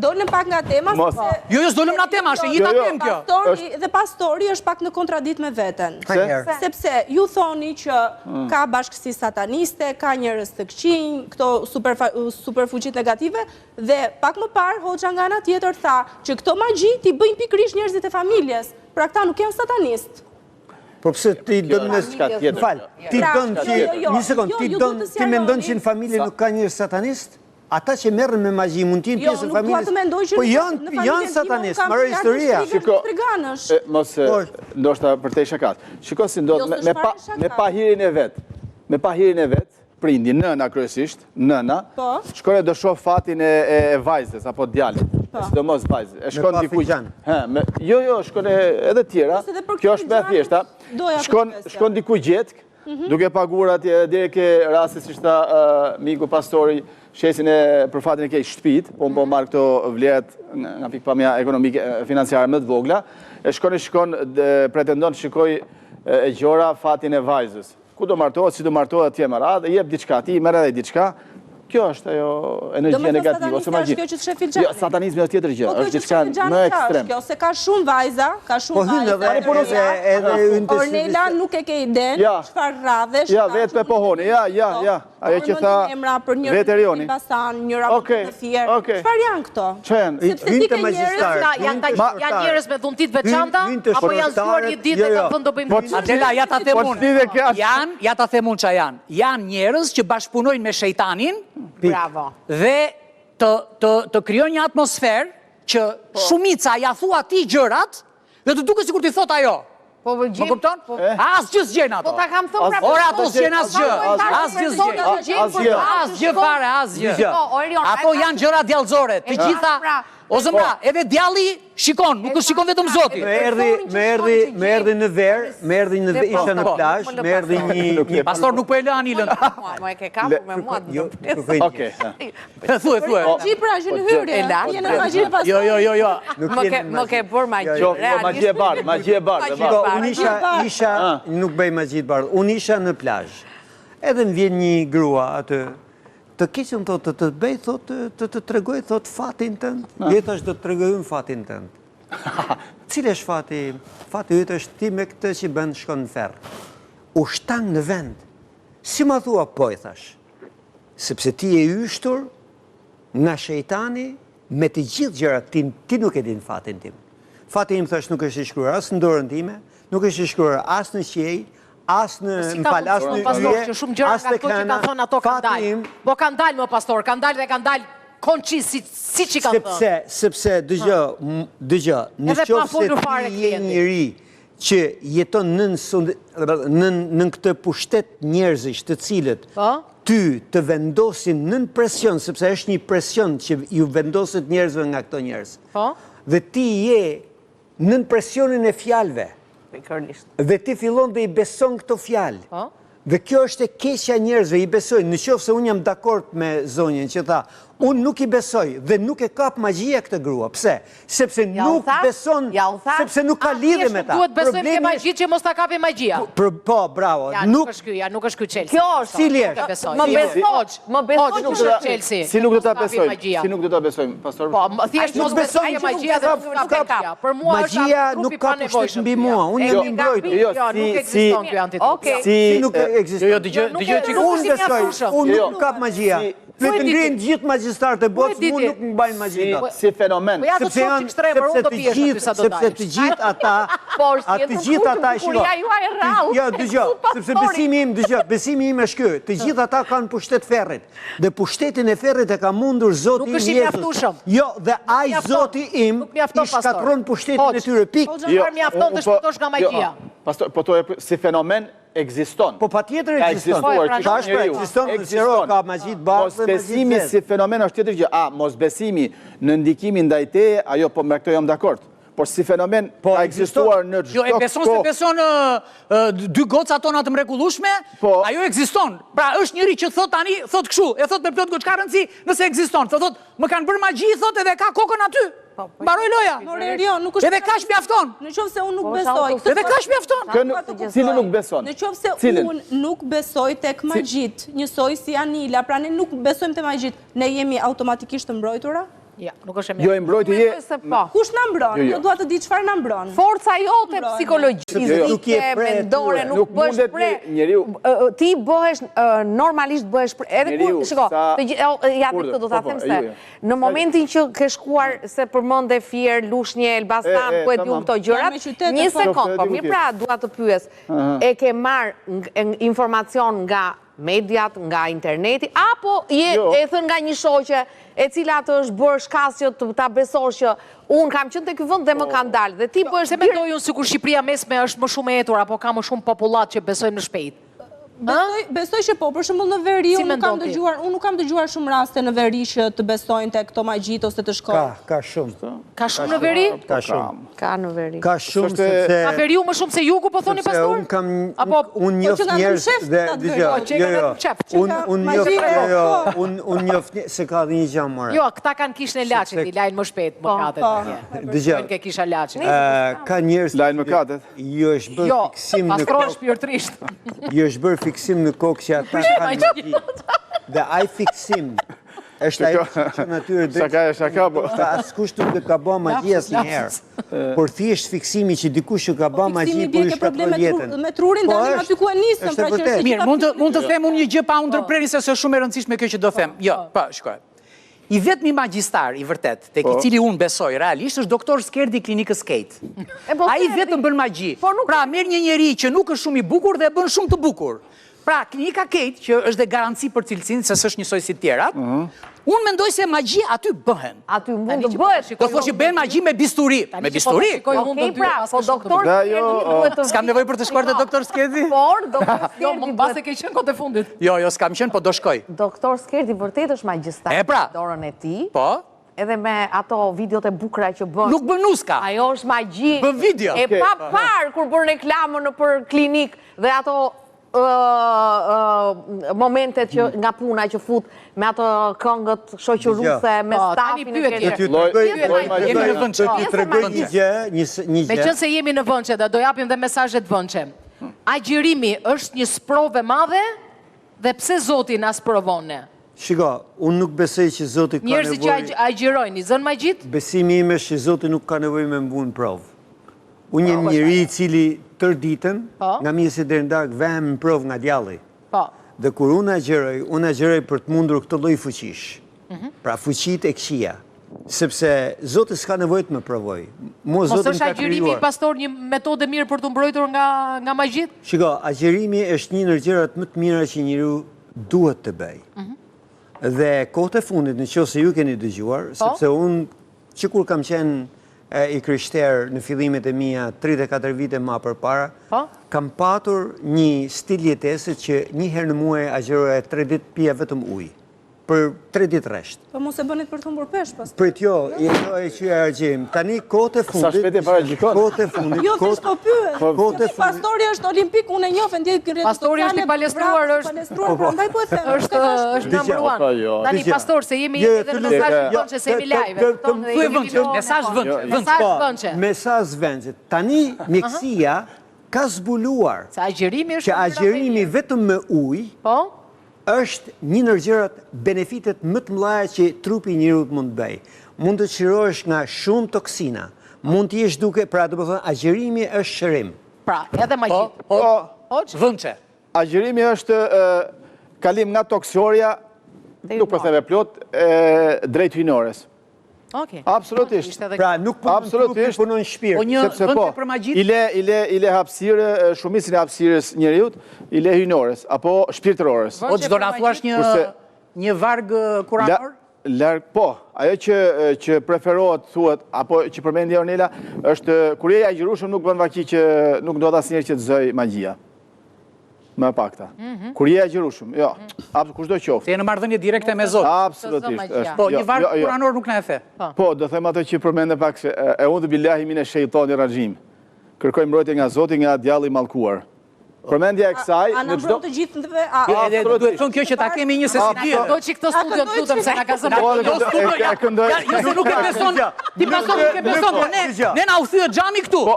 Dolëm pak nga tema, sepse... Jo, jo, s'dolëm nga tema, është e njëjta jo, jo. temë kjo. Pastori dhe pastori është pak në kontradikt me veten. Pse? Sepse ju thoni që Hmm. ka bashkësi sataniste, ka njerëz të këqinj, këto superfuqitë negative, dhe pak më parë Hoxha nga ana tjetër tha që këto magji t'i bëjnë pikërisht njerëzit e familjes. Pra këta nuk janë satanistë. Po pse ti do Kjo është diçka tjetër. Fal, ti Pra, don jo, që jo, jo. një sekond, Jo, ti ju don duhet të ti mendon sqaroni. që në familje nuk ka njerëz satanist? Ata që merren me magji mund të jenë Jo, pjesë e nuk dua familjes. të mendoj që Po në janë në familjen janë time unë satanist, kam mbaroi plak historia. shtrigësh Shiko, striganësh. e, mos e, Por- ndoshta për te shakat. Shiko si ndodh Jo, me, s'është me pa fare shaka. me pahirin e vet. Me pahirin e vet, prindi, nëna kryesisht, nëna, Po. shkon e do shoh fatin e, e, e vajzës apo djalit. Po. Sidomos vajzës. E shkon pa diku. filxhan. Hë, me, jo, jo, shkon e, edhe tjera. Ose edhe për Kjo këtë është më e filxhanin thjeshta. doja të Shkon pyesja. shkon diku gjetkë, Mhm. duke paguar atje deri ke rasti siç tha uh, miku pastori, shesin e për fatin e keq shtëpit, po Mhm. po marr këto vlerat nga nga pikpamja ekonomike e, financiare më të vogla, e shkon e shikon dhe pretendon të shikoj e, e gjora fatin e vajzës. Ku do martohet, si do martohet atje me radhë, i jep diçka atij, merr edhe diçka. Kjo është ajo energjia Do me thënë negative ose satanizmi magji. është kjo që të sheh filxhanin. Jo, satanizmi është tjetër gjë, Po kjo është që diçka të sheh filxhanin më qa është ekstrem. Kjo se ka shumë vajza, ka shumë Po hyn vajza. edhe po edhe edhe hyn te Ornela nuk e ke idenë Ja. çfarë radhesh. Ja, ka vetë që pe pohoni, ja, ja, Po, ja. Ajo po që përmendim tha emra për njërin vetë Erioni. Elbasan, njëra për Okej, në Fier. okej. Çfarë janë këto? Çfarë janë? Sepse Hyn ti te ke njerëz magjistarët, Janë hyn janë te janë njerëz me dhunti të veçanta Hyn- hyn te apo janë zgjuar një ditë jo, dhe jo. kanë thënë do bëjmë Po, ndryshe? Adela, ja ta them Po unë. ç'lidhje ka? Janë, ja ta them unë ça janë. Janë njerëz që bashkëpunojnë me shejtanin Bravo. dhe të të të krijojnë një atmosferë që Po. shumica ja thua ti gjërat dhe të duket sikur ti thot ajo. Po, po, Më gjej- kupton? po- Asgjë s'gjen ato. Po ta kam thënë pra. Ora ato s'gjen asgjë. Asgjë s'gjen. Asgjë. Asgjë fare, asgjë. Po, o Erion, Ato a e janë gjëra djallëzore, të gjitha. pra. O zëmra, edhe djalli shikon, nuk shikon vetëm Zoti. Më erdhi, më erdhi, më erdhi në verë, më erdhi në Dhe po, isha në po. plazh, më erdhi një një Pastor nuk po e lë Anilën. Mua, më e ke kapur me mua. Jo, kërkoj një. Okej. ha. Thuaj, thuaj. Magji pra që në hyrje. E la, Je në magji pas. Jo, jo, jo, jo. Nuk Më jeni ke në më ke magji. bërë magji. Jo, jo. Qoftë, po, magji e bardhë, magji e bardhë, e Magji e bardhë. Shiko, unë isha, isha, nuk bëj magji të bardhë, unë isha në plazh. Edhe më vjen një grua aty, të keqen thotë, të të bëj, thotë, të të tregoj, thotë, fatin tënd. Jo thash, do të tregoj unë fatin tënd. Cili është fati im? Fati yt është ti me këtë që bën shkon në ferr. U shtang në vend. Si ma thua, po i thash. Sepse ti je yshtur nga shejtani me të gjithë gjërat, ti, ti nuk e din fatin tim. Fati im thash nuk është i shkruar as në dorën time, nuk është i shkruar as në qiej, as në Si më ka fal, as mundësi, në pastor, yje, që shumë gjëra as nga tek këto që hëna. kanë thënë ato kanë Fati dalë. im Po kanë dalë më pastor, kanë dalë dhe kanë dalë konçi si siç i kanë thënë. Sepse, sepse, dëgjë, m- dëgjë, në Edhe pa qoftë se folur fare ti je klienti. njeri që jeton nën sund, nën nën këtë pushtet njerëzish të cilët Po? ty të vendosin nën presion, sepse është një presion që ju vendoset njerëzve nga këto njerëz. Po? Dhe ti je nën presionin e fjalëve. Pikërisht. Dhe ti fillon dhe i beson këto fjalë. Po? Dhe kjo është e keqja e njerëzve, i besojnë. Në qoftë se unë jam dakord me zonjën që tha, unë nuk i besoj dhe nuk e kap magjia këtë grua. Pse? Sepse Ja u nuk thash, beson, ja u thash. sepse nuk ka A, lidhje thjesht me nuk ta. Duhet besojmë ke Problemi është- magjitë që mos ta kapi magjia. Për, po, bravo. Ja, nuk nuk është ky, ja, nuk është ky Chelsea. Kjo është. Cili Nuk e është? besoj. Më beso, Hoxh, më beso Hoxh, që nuk nuk është do- Chelsea. Si nuk do ta Mos kapi besojmë? magjia. Si nuk do ta besojmë, pastor? Po, më thjesht Nuk mos beson besoj që magjia dhe nuk nuk kap- ka magjia. Për mua është Magjia trupi nuk ka pushtet panevojshëm mbi ky, ja. mua, unë jam Jo, i mbrojtur. Jo, Jo, si nuk si ekziston ky antitrup. Okej. si Si nuk e, ekziston? Jo, jo, dëgjoj, Nuk dëgjoj e- çik. nuk Unë është i besoj, mjaftueshëm. unë Jo. nuk kap magjia. Si- Le Ku e të di ngrihen ti? gjithë magjistarët e botës, di mu ti? nuk më mbajnë magji si dot. si fenomen. Po ja do të Sepse shoh janë çik shtrembër, sepse unë do të pihesh aty gjithë, sa do sepse dalësh. të gjithë ata, Po, është a të tjetër gjithë kush, ata, shiko. bukuria juaj e rrallë. Jo, dëgjoj, Ku sepse pastori? besimi im, dëgjoj, besimi im është ky, të gjithë ata kanë pushtet ferrit. Dhe pushtetin e ferrit e ka mundur Zoti Nuk im është i Jezus. mjaftueshëm. Jo, dhe ai mjafton. Zoti im Nuk mjafton, i shkatërron pastor. pushtetin e Hoxh, tyre. Pik. Hoxha, Jo, Çfarë mjafton unë të po- shpëtosh nga jo, magjia? Pastor, po to e si fenomen ekziston. Po patjetër Ka ekziston. ekzistuar, Po, e qysh Tash pra njeriu. ekziston, ekziston, ka magji të bardhë dhe magji të Mosbesimi zezë. si fenomen është tjetër gjë. A, mosbesimi në ndikimin ndaj teje, ajo po me këtë jam dakord. Por si fenomen Po, ka ekziston. ekzistuar në çdo Jo, e beson se kohë. beson ë, ë, dy gocat tona të mrekullueshme, Po. ajo ekziston. Pra është njëri që thot tani, thot kështu, e thot me plot gojë, çka rëndsi nëse ekziston. Thot, thot, më kanë bërë magji, thot edhe ka kokën aty. Po, Mbaroi loja. More Erion, nuk është Edhe kaq mjafton. Në qoftë se unë nuk Po, besoj, është Edhe kaq mjafton. Kë nuk- Dua të kuptoj. Cilin nuk beson? Në qoftë se Cilin? unë nuk besoj tek magjit, njësoj si Anila, pra ne nuk besojmë te magjit, ne jemi automatikisht të mbrojtura? Ja, nuk është e Jo, i mbrojtje je... Mendoj se po. Kush na mbron? Jo, jo. Jo dua të di çfarë na mbron. Forca jote psikologjike, Jo, jo. Nuk je fizike, pre e mendore, tyre. nuk Nuk bëhesh mundet pre. njeriu- Ti bëhesh, normalisht bëhesh pre. Edhe kur, Njeriu, shiko, sa- të gjithë, ja Urdhër, këtë do ta po, po, them e se ju, jo. në momentin që ke shkuar se përmende Fier, Lushnje, Elbasan, E, e, ku e di tamam. unë këto gjërat, Janë me qytete, një po. sekond, po Qoftë, mirë pra dua të pyes, e ke marrë informacion nga mediat, nga interneti, apo je Jo. e thënë nga një shoqe e cila të është bërë shkas që të ta besosh që unë kam qenë te ky vend dhe më kanë dalë dhe ti bëhesh Pse mendoj unë sikur Shqipëria mesme është më shumë e etur apo ka më shumë popullat që besojnë më shpejt? Besoj, besoj që po, për shembull në veri Si unë nuk kam mendon ti? dëgjuar, unë nuk kam dëgjuar shumë raste në veri që të besojnë tek këto magjitë ose të Ka, shkojnë. ka shumë. Ka shumë në veri? Ka shumë. Ka në veri. Ka shumë S'është- sepse... Ka veriu më shumë se jugu, po thoni Sepse pastor? unë kam Apo unë njoh Po që nga njerëz msheft dhe ta të dëgjoj, veri. Po, që jo nga jo. msheft. Unë Që unë nga njoh magjia, jo jo, po. unë unë njoh një- se ka dhe një gjë more. Jo, këta kanë kishën e Laçit, Sepse- i lajnë më shpejt mëkatet. po. atje. Dëgjoj. Shkojnë ke kisha Laçit. Ë, ka njerëz Lajnë mëkatet. Jo është bërë Jo, fiksim në pastrohen kokë. shpirtërisht. Jo është bërë fiksim në kokë që ata kanë magji. Dhe ai fiksim është ai që natyrë drejt. Shaka e shaka, po. Ndoshta askush nuk e ka bë magji asnjëherë. Por thjesht fiksimi që dikush që ka bë magji Fiksimi po bie ju ke shkatërron probleme jetën. me trurin, Po, dalim është- aty ku e nisëm, është pra e që është vërtetë. e Mirë, mund të mund të them unë një gjë pa u ndërprerë se s'është shumë e rëndësishme kjo që do them. Jo, po, shikoj. I vetmi magjistar i vërtet, tek i cili unë besoj realisht është doktor Skerdi i klinikës Kate. E, po, Ai Skerdi- vetëm bën magji. Po, nuk- Pra merr një njeri që nuk është shumë i bukur dhe e bën shumë të bukur. Pra, klinika Kate, që është dhe garanci për cilësinë, se s'është njësoj si të tjerat, unë mendoj se magji aty bëhen. Aty mund Tani të që po bëhet. Do thosh që bëhen magji me bisturi, Tani me që po bisturi. shikoj unë Okej, do dy, pra, pas po ka shumë të doktor Da, Skerdi jo, duhet të S'kam nevojë për të shkuar te doktor Skerdi? Por doktor Jo, Skerdi më mbase ke qenë kohët e fundit. Jo, jo, s'kam qenë, po do shkoj. Doktor Skerdi vërtet është magjistar. E, pra. me Dorën e tij. Po, Edhe me ato videot e bukura që bën. nuk bën nuska. Ajo është magji. Bën video. E pa parë kur bën reklamën në për klinik dhe ato ë, ë, momentet që nga puna që fut me ato këngët shoqëruese, me Po, tani stafin e pyetje. Do tjerë. t'ju Lloj- tregoj, lloj magjie. Jemi në vend do t'ju Pjesë e tregoj një magjisë. gjë, një s- një Me gjë. qënë se jemi në vënçe, dhe do japim dhe mesazhet vënçe. Agjërimi është një sprovë e madhe dhe pse Zoti na sprovon ne? Shiko, unë nuk besoj që Zoti ka Njerëzit që nevojë. agjërojnë, i zën magjit? Besimi im është që Zoti nuk ka nevojë me mbu në provë. Unë jam njeri i cili tër ditën, Po. nga mëngjesi deri në darkë, vehem në provë nga djalli. Po. Dhe kur unë agjëroj, unë agjëroj për të mundur këtë lloj fuqish. Mhm. Pra fuqitë e këqija. Sepse Zoti s'ka nevojë të më provoj. Mua Mos Zoti më është ka agjërimi krijuar. pastor një metodë e mirë për të mbrojtur nga nga magjit? Shiko, agjërimi është një ndër gjërat më të mira që njeriu duhet të bëj. Mhm. Dhe kohët e fundit, në qoftë se ju keni dëgjuar, Po. sepse unë që kur kam qenë e, i krishter në fillimet e mia 34 vite ma përpara, Po. kam patur një stil jetese që një herë në muaj agjëroja 3 ditë pija vetëm ujë. Për 3 ditë rresht. Po mos e bënit për të humbur peshë pas. Prit jo, jo e që e agjërim. Tani kohët e fundit, shpejt e paragjikon. Kohët e fundit, Jo, thjesht po pyet. kohët e fundit. Pastori është olimpik, unë e njoh, e ndjek në rrjetet Pastori është i sociale, palestruar, bravo, është- palestruar, prandaj po e them. Është është Dëgjoj. number one. Po, jo. Tani Dëgjoj. pastor se jemi Jo, jo, edhe të në lutem. mesazh Jo, vënçe se jemi të- live. të- të- kupton? Dhe Thuaj jemi vënçe, në- mesazh vënçe, Mesazh vënçe. Po, vënçe. Mesazh vënçe. Tani mjekësia ka zbuluar Se agjërimi është që agjërimi vetëm me ujë Po? është një ndër gjërat benefitet më të mëdha që trupi i njeriut mund të bëj. Mund të çlirohesh nga shumë toksina. Mund të jesh duke, pra do të thonë agjërimi është shërim. Pra, edhe Po, magjit. po, Hoxh? vënçe. Agjërimi është e, kalim nga tokësorja, nuk po them e plot, e, drejt hyjnores. Okej. Absolutisht. Ishte edhe Pra nuk punon trupi, Absolutisht. punon shpirti. Po një Sepse vënçe po, për magjit? i le, i le, i le hapësirë, e, shumicën e hapësirës njeriut, i le hyjnores, apo shpirtërores. Po çdo na thuash një Kurse- një varg eh, kuranor? Larg, po, ajo që që preferohet thuhet apo që përmendi Ornela është kur je i agjërueshëm nuk bën vaki që nuk ndodh asnjëherë që të zëj magjia. Më e pakta. Mhm. Kur je i agjërueshëm, jo, apo kushdo qoftë. Se je në marrëdhënie direkte me Zotin. Absolutisht. Të zë magjia. është. Po, Jo, një varg jo, jo. kuranor nuk na e the. Po, do them ato që përmende pak se e udhu billahi mine shejtani rajim. Kërkoj mbrojtje nga Zoti nga djalli i mallkuar. Përmendja e kësaj A na në çdo mbron të gjithëve? A Jo, edhe duhet thënë kjo që ta kemi një se si dihet. Do që këtë studio të lutem se na ka zënë. Po, Jo, studio, e- e këndoj. Ja, jo se nuk e beson. Ti pastor nuk e beson, po ne ne na u thye xhami këtu. Po.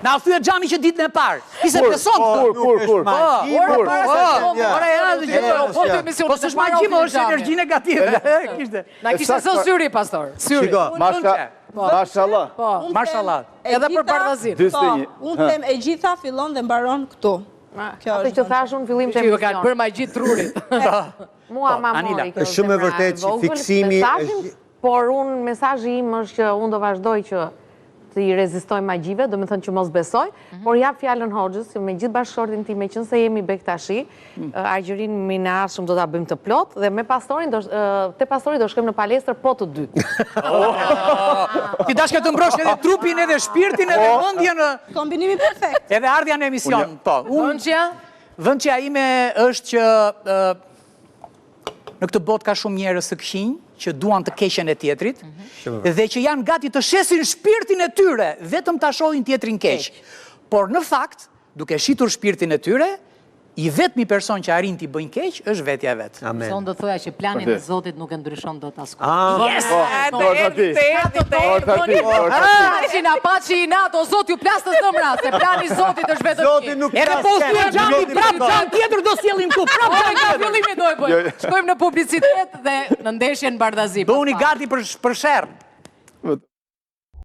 Na u thye xhami që ditën e parë. Ti s'e beson Kur, këtë. kur, kur. Po, Magji, Kur? para Po, se të ore, ja, po, dëgjoj. po, Po, të Po s'është magji, mo, është energji negative. Kishte. Na kishte zënë syri, pastor. Syri. Shiko, Masha, mashallah. Po. Mashallah. E Edhe për gjitha- bardhazin. 41. Po, unë them e gjitha fillon dhe mbaron këtu. Kjo Atë është që thashë unë fillim të Që ju kanë emisionit. bërë magji trurit. Mua Po, ma Anila. mori kjo Është shumë e zemra e vërtetë që vogël, fiksimi mesazhin, është- Por unë, mesazhi im është që unë do vazhdoj që të i rezistoj magjive, do me thënë që mos besoj, Mhm. por jap fjalën hoxhës që me gjithë bashkëshortin tim, meqenëse jemi bektashi, Mm. agjërimin e ardhshëm do ta bëjmë të plot dhe me pastorin do te pastori do shkojmë në palestër po të dy. Ti dashke të mbrosh edhe trupin, edhe shpirtin, edhe mendjen, Kombinimi perfekt. edhe ardhja në emision. Po, unë Vënçja? Vënçja ime është që ë, në këtë botë ka shumë njerëz të këqinj që duan të keqen e tjetrit dhe që janë gati të shesin shpirtin e tyre vetëm ta shohin tjetrin keq. Por në fakt, duke shitur shpirtin e tyre, i vetmi person që arrin t'i bëjnë keq është vetja e vet. Amen. Se unë do thoja që planin e Zotit nuk e ndryshon dot askush. Ah, Yes! Po, dorë aty. Dorë aty, dorë aty. Paçi na paçi inat, o Zot ju plas të zemra, se plani i Zotit është vetëm Zoti një. nuk Edhe plas po u sen, thye xhami, Zoti prap nuk xham tjetër do sjellim këtu, prap Ore, xham nga tjetër. fillimi do e bëjmë. Shkojmë në publicitet dhe në ndeshjen bardhazi. Bëhuni gati për për sherr. Po.